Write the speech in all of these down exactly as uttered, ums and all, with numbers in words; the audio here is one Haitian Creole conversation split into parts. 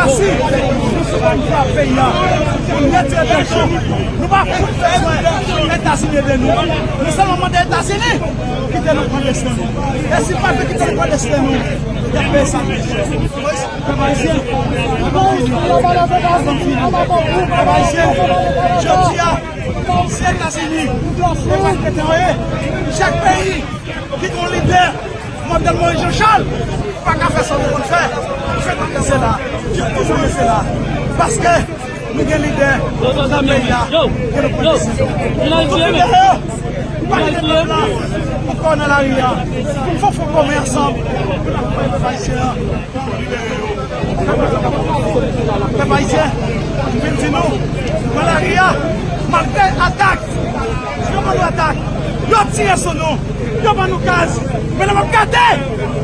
Si nou sou konn frape peyi a, pou n retire tèt nou, nou pa fout bezwen Etazini ede nou. Nou sèlman mande Etazini kite nou pran desten nou. E si l pa vle kite nou pran desten nou, y ap peye sa pi chè. Pèp ayisyen, pèp ayisyen, jodi a, se Etazini, e pa k rete anyen. Chak peyi ki gen yon lidè, Mòdèl Moyiz Jan Chal pa ka fè sa nou konn fè. Fè nou rete la. Yo toujou rete la. Paske nou gen lidè nan peyi a. Gen nou pran desizyon. Tout lidè yo, pa kite pèp la ankò nan lari a. Fò fò kòmè ansanm pou n ap fè pèp ayisyen an. Pèp ayisyen, m vin di nou, nan lari a, malgre atak, yo ban nou atak, yo tire sou nou, yo ban nou gaz, men nou p ap gade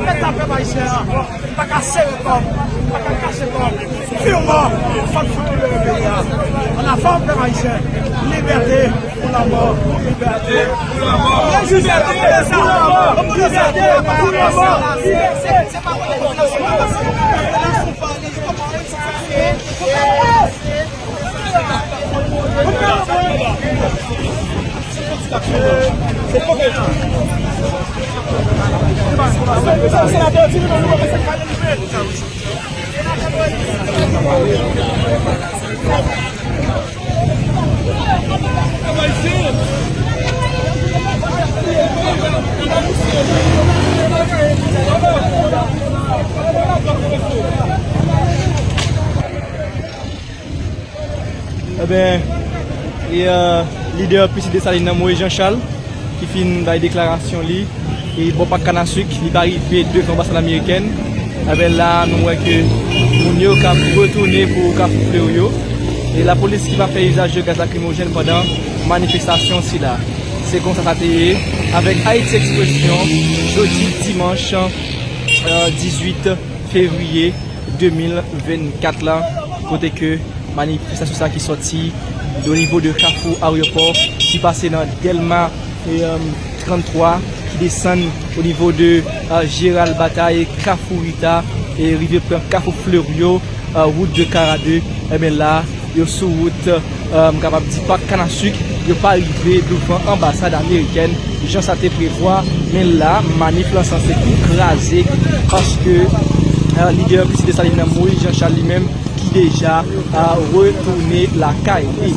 eta pèp ayisyen an. M pa ka sere kò m, m pa ka kache kò m. Firman, fò n fout libere peyi a. Ann avan, pèp ayisyen, libète ou lanmò, libète ou lanmò. Libète ou lanmò, libète ou lanmò. Eben, e, lidè P C Desalin nan, Moyiz Jan Chal, ki fin bay deklarasyon li, e bò Pak Kanasik, li pa rive devan anbasad amerikèn. Eben, la a, nou wè ke moun yo k ap retounen pou Kafou Fleuri yo. E lapolis ki pa fè izaj de gaz lakrimojèn pandan manifestasyon sila. Se konsa sa te ye avèk Haïti Expression, jodi dimanch, e, dizuit fevriye de mil vennkat la, kote ke manifestasyon sa ki sòti o nivo de Kafou Aryopò, ki pase nan Dèlma, e, e, tranntwa, ki desann o nivo de, e, Jeral Batay, Kafou Rita, e rive pran Kafou Fleuri yo, e, wout de Karade. Eben la, yo sou wout, e, m kapab di Pak Kanasik, yo pa rive douvan anbasad amerikèn, jan sa te prevwa, men la, manif lan sanse tou kraze, paske, e, lidè P C Desalin nan, Moyiz Jan Chal li menm, ki deja, e, retounen lakay li.